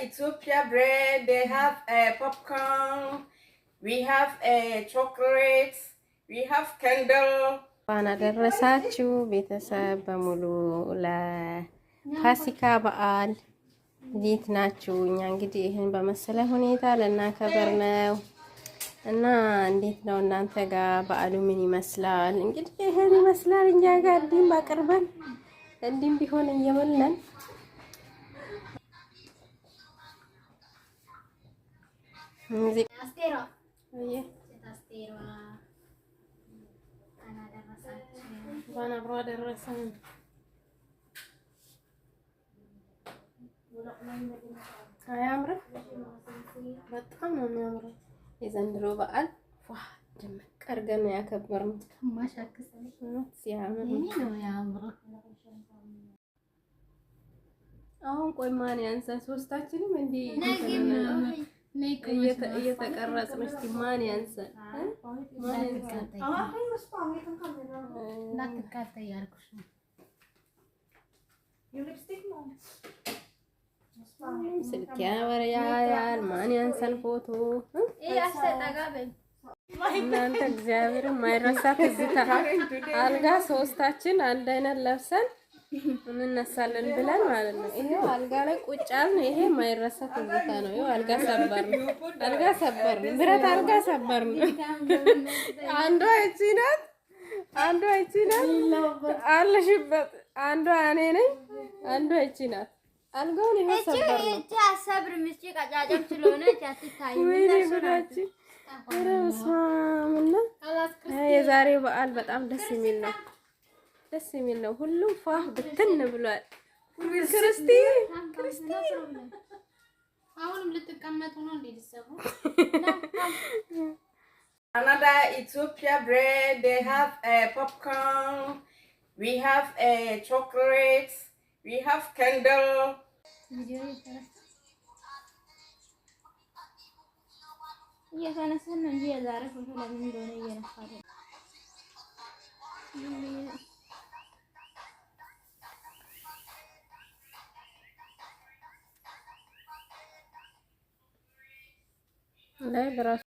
Ethiopia bread. They have popcorn. We have chocolate. We have candle. እንኳን አደረሳችሁ ቤተሰብ በሙሉ ለፋሲካ በዓል። እንዴት ናችሁ? እኛ እንግዲህ ይህን በመሰለ ሁኔታ ልናከብር ነው እና እንዴት ነው እናንተ ጋር በዓሉ ምን ይመስላል? እንግዲህ ይህን ይመስላል እኛ ጋር እንዲህም አቅርበን እንዲህም ቢሆን እየበላን እንኳን አብሮ አደረሰን። አያምርም? በጣም ነው የሚያምረው። የዘንድሮ በዓል ዋ ድምቅ አድርገን ነው ያከበርነው። ሲያምር። አሁን ቆይ ማን ያንሳን? ሶስታችንም እንዲህ እየተቀረጽን እስኪ ማን ያንሳን? ማን ያንሳን? እንዳትቃጠይ ያልኩሽ ነው። ስልክ ያያል። ማን ያንሳን ፎቶ? እናንተ እግዚአብሔር የማይረሳ ትዝታ። አልጋ ሶስታችን አንድ አይነት ለብሰን እንነሳለን ብለን ማለት ነው። ይሄው አልጋ ላይ ቁጭ አልን። ይሄ የማይረሳ ትዝታ ነው። ይሄው አልጋ ሰበር ነው። አልጋ ሰበር ነው። ብረት አልጋ ሰበር ነው። አንዷ እቺ ናት። አንዷ እቺ ናት አለሽበት። አንዷ እኔ ነኝ። አንዷ እቺ ናት። አልጋውን ይሄው ሰበር ነው። ወይኔ ጉዳችን! ኧረ በስመ አብ! እና የዛሬው በዓል በጣም ደስ የሚል ነው። ደስ የሚል ነው። ሁሉም ፏ ብትን ብሏል። ክርስቲ ክርስቲ አሁንም ልትቀመጡ ነው እንዴ? ሊሰቡ Another Ethiopia bread. They have popcorn. We have chocolate. We have candle. እየተነሳን ነው እንጂ የዛሬ ፎቶ ለምን እንደሆነ እየነሳ አይደለም። ላይ በራሱ